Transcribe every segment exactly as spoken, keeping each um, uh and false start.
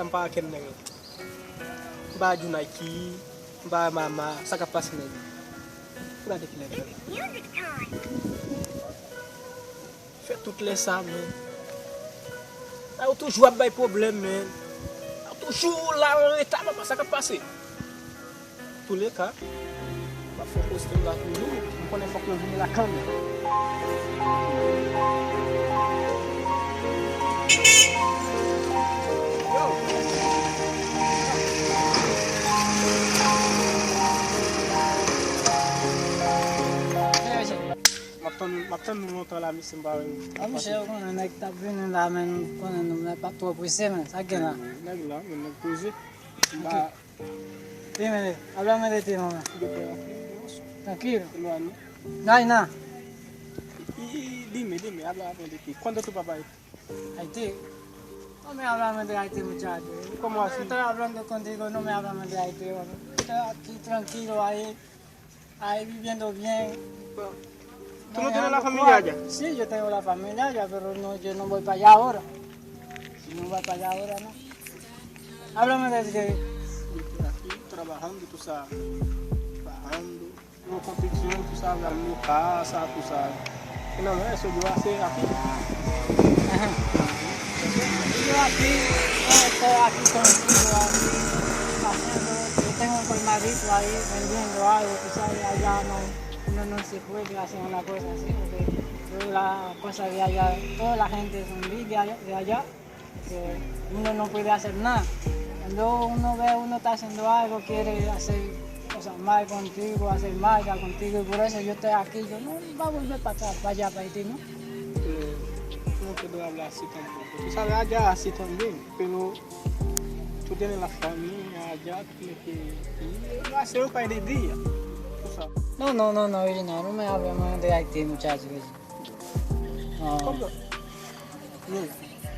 M pa wè kèm nèg la. M pa wè Junaki, m pa wè Mama, sa k ap pase nèg la? Gade ki nèg la. Fè tout lè sa, men. A, ou toujou ap bay pwoblèm, men. A, ou toujou la an reta, papa, sa k ap pase? Touleka, m ap fè poste m la toujou. M konnen fòk yo vini la kanmenm. Yo! M ap tann, m ap tann nou lontan la, mesye, m pa wè nou. A, monchè, ou konnen nèg t ap vini la, men nou konnen nou, nèg pa twò prese, men sa gen la. Nèg la, men nèg poze. M pa Wi, men, ap la mwen rete, manman. Trankil. Elwanye. Nayna. Dime, dime, ap la mwen rete. Cuánto tu papá? Ayiti. Non, men ap la mwen rete Ayiti, muchacho. ¿Cómo así? Estoy hablando contigo, no me habla más de Haití, bueno. Estoy aquí tranquilo ahí. Ahí viviendo bien. ¿Tú no tienes la familia allá? Sí, yo tengo la familia allá, pero no, yo no voy para allá ahora. Yo no voy para allá ahora, no. Háblame de que Yo estoy aquí trabajando, tú sabes. Trabajando. Tengo construcción, tú sabes, algunos casas, tú sabes. Y nada más eso, yo hace aquí. Ajá. Yo aquí, yo estoy aquí tranquilo, aquí, haciendo, yo tengo un colmadito ahí vendiendo algo, tú sabes, allá no, uno no se puede hacer una cosa así, porque yo la cosa de allá, toda la gente son de allá, de allá, que uno no puede hacer nada. Cuando uno ve uno está haciendo algo, quiere hacer cosas mal contigo, hacer maldad contigo, y por eso yo estoy aquí. Yo no va a volver para atrás, para allá, para Haití, ¿no? Eh, ¿cómo que no habla así tampoco? Tú sabes, allá así también, pero tú tienes la familia allá, tienes que ir a hacer un par de días, tú sabes. No, no, no, no, Reginald, no me hable más de Haití, muchacho. No. ¿Cómo? No,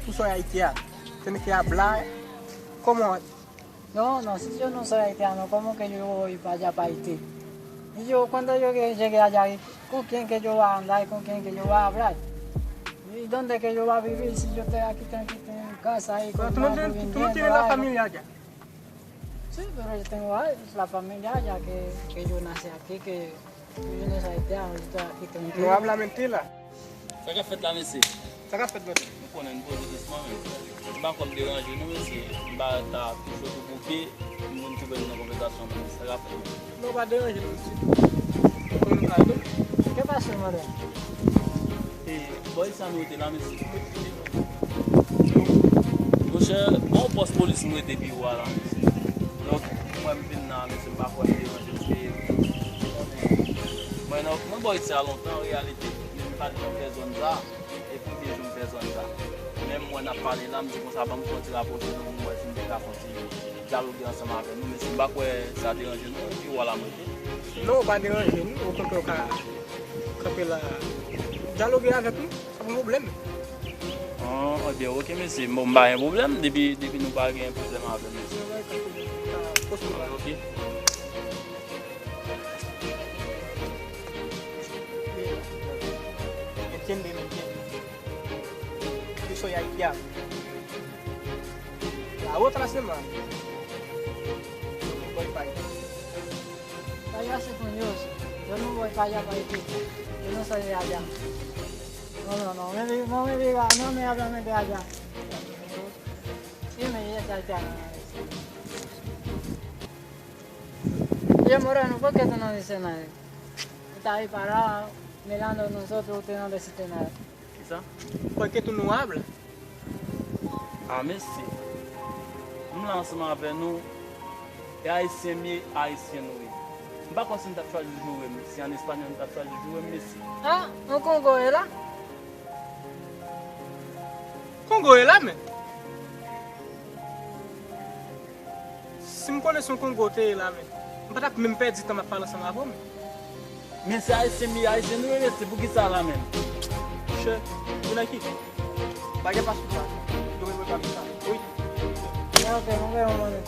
tú soy haitiano. Tienes que hablar como No, no, si yo no soy haitiano, ¿cómo que yo voy para allá, para Haití? Y yo, cuando yo que llegue allá, ¿con quién que yo voy a andar? ¿Con quién que yo voy a hablar? ¿Y dónde que yo voy a vivir si yo estoy aquí tranquilo en mi casa ahí Pero tú no colmado tienes, tú no vendiendo tienes la algo? Familia allá. Sí, pero yo tengo a- la familia allá que, que yo nací aquí, que Yo vin sa ete a, yo te kite m. No habla mentira. Sa k ap fèt la, mesye? Sa k ap fèt, brother? Nou konnen n poze kesyon, men m pa kwè m deranje nou, mesye. M pa ta touche tou pou pye, m vin twouve nou nan konvèsasyon, men sa k ap fèt? Non, pa deranje nou, mesye. Konnen nou ka ede. Ke pase, mwen? E, bò isi a nou rete la, mesye. Monchè, gon pòs polis m rete biwo a la, mesye. Donk, mwen m vin la, mesye, m pa kwè m deranje, paske mwen, mwen bò isi a lontan, an reyalite, men m pa t janm fè zòn sa, e premye jou m fè zòn sa. Men m wè n ap pale la, m di konsa, ban m fè yon ti rapwoche nou, pou m wè si m te ka fè yon ti dyaloge ansanm avè nou, mesye, m pa kwè sa deranje nou, biwo a la m rete. Non, ou pa deranje nou, okontrè, ou ka kanpe la, dyaloge avèk nou, sa pa yon pwoblèm. An, ebyen, oke, mesye. Bon, m pa gen pwoblèm. Depi, depi nou pa gen pwoblèm avè m, mesye. Oke. Entiende, entiende. Yo soy haitiano. La otra semana, yo me voy para allá. Para allá se con Dios. Yo no voy para allá, para Haití. Yo no soy de allá. No, no, no me diga, no me diga, no me habla de allá. Sí, me dice haitiano. Oye, Moreno, ¿por qué tú no dices nada? Tú estás ahí parado, mirando a nosotros, usted no dice nada. Kisa? Porque tú no hablas. A, mesye. M la ansanm avè nou. E ayisyen m ye, ayisyen nou ye. M pa kwè si m t ap chwazi joure m, si an espanyòl m t ap chwazi joure m, mesye. A, yon Kongo ye la? Kongo ye la, men. Si m konnen se yon Kongo te ye la, men, m pa t ap menm pèdi tan m ap pale ansanm avè w, men. Men se ayisyen m ye, ayisyen nou ye, mesye, poukisa la menm? Chè, Pinaki, bagay pa sou sa. Yo remet pa sou sa. Wi. Ya, ok, mwen gen yon mande.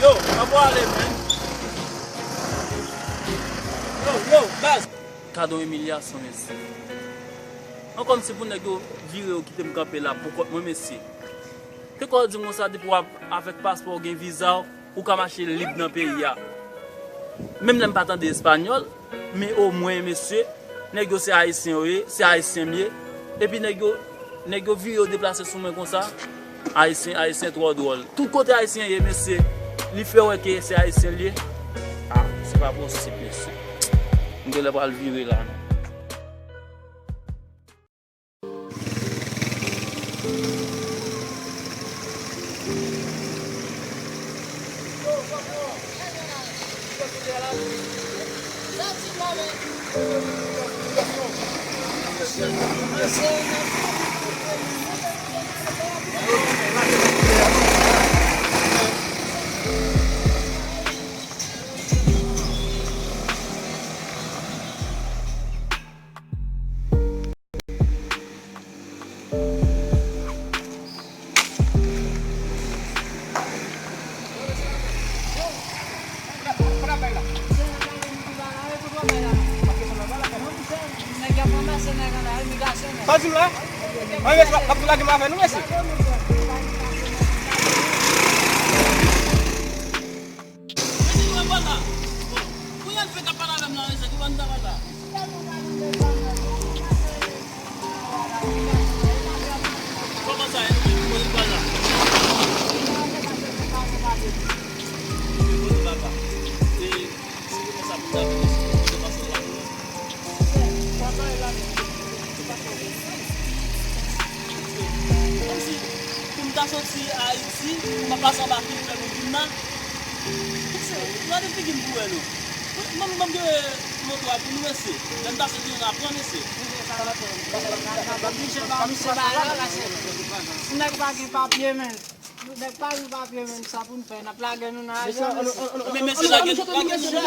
Yo, pa pou ale, men. Yo, yo, baz. Gade yon imilyasyon, mesye. An kòmsi pou nèg yo vire yo kite m kanpe la pou kont mwen, mesye. Te kwè w di m konsa, depi w ap avèk paspò w gen viza w, ou ka mache lib nan peyi a. Menm lè m pa tande espanyòl, men omwen, mesye, nèg yo se ayisyen yo ye, se ayisyen m ye. Epi nèg yo, nèg yo vire yo deplase sou mwen konsa. Ayisyen, ayisyen twò dwòl. Tout kote ayisyen ye, mesye, li fè wè ke se ayisyen l ye. Ah, se pa posib, mesye. M genlè pral vire la, non. Sa w di m la? Ann, mesye, w ap lage m avè nou, mesye. Mesye, nou wè pa la. Bon, kounye a l fèk ap pale avè m la, mesye, ki bò n ta pral la? Kòman sa, e nou menm ki koze pral la? Koze pral la. E si nou konsa pou n ta vin isit, nou te pase la pou nou. Kòmsi pou m ta soti Ayiti, pou m ap pase anba fil fè moun vin la. Mesye, gade figi m pou wè non. Ban m, ban m gade moto a pou nou, mesye. Lè m ta soti, nou ta pran, mesye. Misye pa, misye pa la, mesye. Si nèg pa gen papye, men. Nèg pa gen papye, men, sa pou n fè? N ap lage nou nan aryè, mesye. Men, mesye, lage, lage nou la.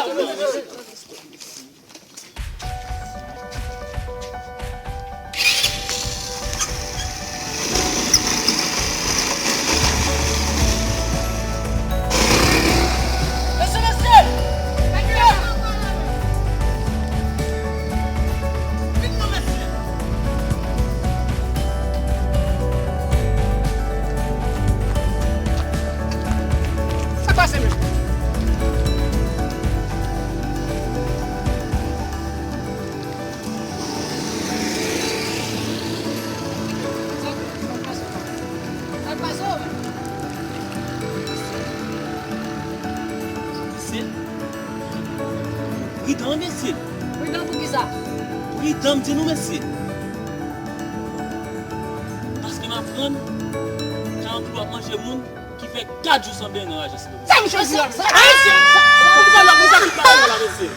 Mesye, mesye! Vin non, mesye! Sa k pase menm? Mesye, pridan, mesye. Pridan pou kisa? Pridan, m di nou, mesye. Paske m aprann karanboulou ap manje moun ki fè kat jou san benyen nan raje, silvouplè. Sa misye di la, mesye? Ayisyen, sa, pou ki sa la, pou sa ki pa la, mesye?